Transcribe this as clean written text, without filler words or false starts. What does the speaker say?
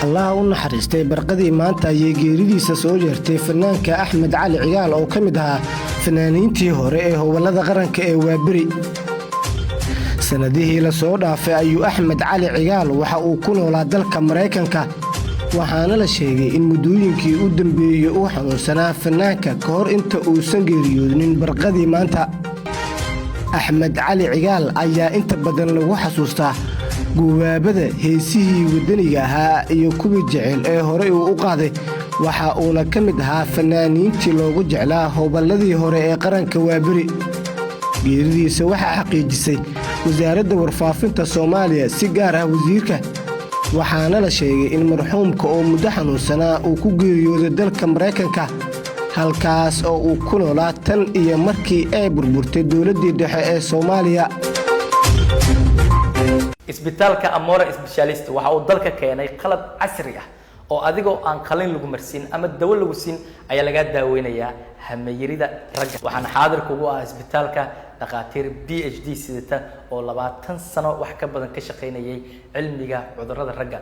Allaha u naxariistay, barqadii maanta ayay geeridiisa soo jeertay fanaanka Axmed Cali Cigaal oo ka mid ahaa fanaaniintii hore ee howlada qaranka ee Waaberi. Sanadihii lasoo dhaafay ayuu Axmed Cali Cigaal waxa uu ku noolaa dalka Maraykanka, waxaana la sheegay in muddooyinkii u dambeeyey uu xanuunsanaa fanaanka ka hor inta uusan geeriyoodnin barqadii maanta. Axmed Cali Cigaal ayaa inta badan lagu xasuustaa gubaabada heesihii waddaniga ahaa iyo kuwii jecel ee horey uu u qaaday, waxa uuna ka mid ahaa fanaaniintii loogu jeclaa hoballadii hore ee qaranka Waaberi. Geeridiisa waxaa xaqiijisay Wasaaradda Warfaafinta Soomaaliya, si gaar ah wasiirka, waxaana la sheegay in marxuumka oo muddo xanuunsanaa uu ku geeriyooday dalka Maraykanka, halkaas oo uu ku noolaa tan iyo markii ay burburtay dowladdii dhexe ee Soomaaliya. Isbitaalka Amora Specialist waxa uu dalka keenay qalab casri ah oo adigoo aan qalin lagu marsiin ama dawo lagu siin ayaa lagaa daaweynayaa hamayarida ragga. Waxaana xaadir kugu ah isbitaalka dhakhaatiir PhD sidata oo 20 sano wax ka badan ka shaqaynayay cilmiga cudurrada ragga.